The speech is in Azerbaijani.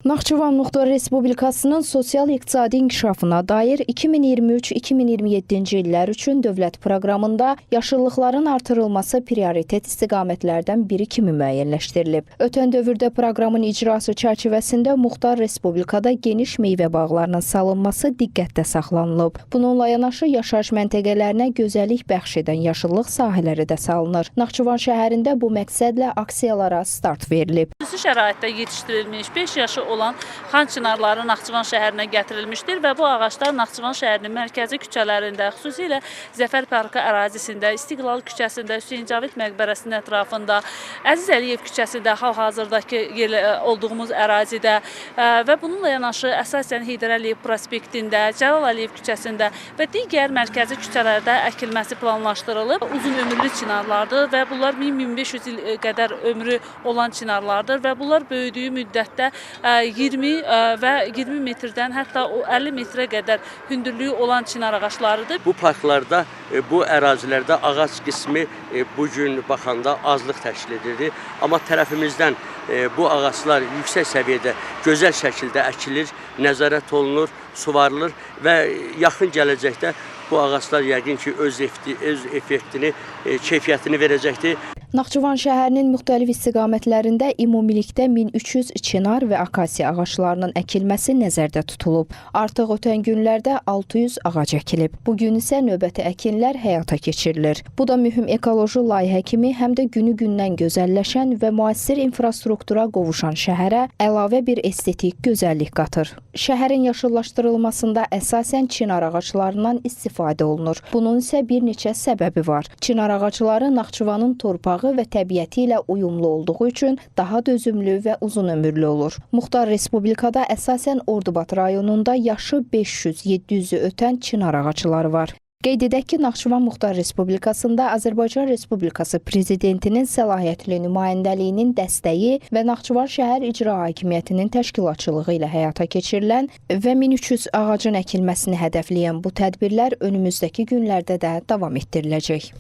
Naxçıvan Muxtar Respublikasının sosial-iqtisadi inkişafına dair 2023-2027-ci illər üçün dövlət proqramında yaşıllıqların artırılması prioritet istiqamətlərdən biri kimi müəyyənləşdirilib. Ötən dövrdə proqramın icrası çərçivəsində Muxtar Respublikada geniş meyvə bağlarının salınması diqqətdə saxlanılıb. Bununla yanaşı yaşayış məntəqələrinə gözəllik bəxş edən yaşıllıq sahələri də salınır. Naxçıvan şəhərində bu məqsədlə aksiyalara start verilib. Xüsusi şəraitdə yetişdirilmiş 5 yaşı olan xan çinarları Naxçıvan şəhərinə gətirilmişdir və bu ağaclar Naxçıvan şəhərinin mərkəzi küçələrində, xüsusilə Zəfər Parkı ərazisində, İstiqlal küçəsində, Hüseyn Cavid məqbərəsinin ətrafında, Əziz Əliyev küçəsində, hal-hazırdakı yer olduğumuz ərazidə və bununla yanaşı əsasən Heydər Əliyev prospektində, Cəlal Əliyev küçəsində və digər mərkəzi küçələrdə əkilməsi planlaşdırılıb. Uzun ömürlü çinarlardır və bunlar 1000-1500 il qədər ömrü olan çinarlardır və bunlar böyüdüyü müddətdə 20 və 20 metrdən hətta o 50 metrə qədər hündürlüyü olan çinar ağaclarıdır. Bu parklarda, bu ərazilərdə ağac qismi bu gün baxanda azlıq təşkil edirdi. Amma tərəfimizdən bu ağaclar yüksək səviyyədə, gözəl şəkildə əkilir, nəzarət olunur, suvarılır və yaxın gələcəkdə bu ağaclar yəqin ki, öz effektini, keyfiyyətini verəcəkdir. Naxçıvan şəhərinin müxtəlif istiqamətlərində ümumilikdə 1300 çinar və akasiya ağaclarının əkilməsi nəzərdə tutulub. Artıq ötən günlərdə 600 ağac əkilib. Bu gün isə növbəti əkinlər həyata keçirilir. Bu da mühüm ekoloji layihə kimi həm də günü-gündən gözəlləşən və müasir infrastruktura qovuşan şəhərə əlavə bir estetik gözəllik qatır. Şəhərin yaşıllaşdırılmasında əsasən çinar ağaclarından istifadə olunur. Bunun isə bir neçə səbəbi var. Çinar ağacları Naxçıvanın torpağı və təbiəti ilə uyumlu olduğu üçün daha dözümlü və uzun ömürlü olur. Muxtar Respublikada əsasən Ordubad rayonunda yaşı 500-700-ü ötən çinar ağacları var. Qeyd edək ki, Naxçıvan Muxtar Respublikasında Azərbaycan Respublikası Prezidentinin səlahiyyətli nümayəndəliyinin dəstəyi və Naxçıvan şəhər İcra Hakimiyyətinin təşkilatçılığı ilə həyata keçirilən və 1300 ağacın əkilməsini hədəfləyən bu tədbirlər önümüzdəki günlərdə də davam etdiriləcək.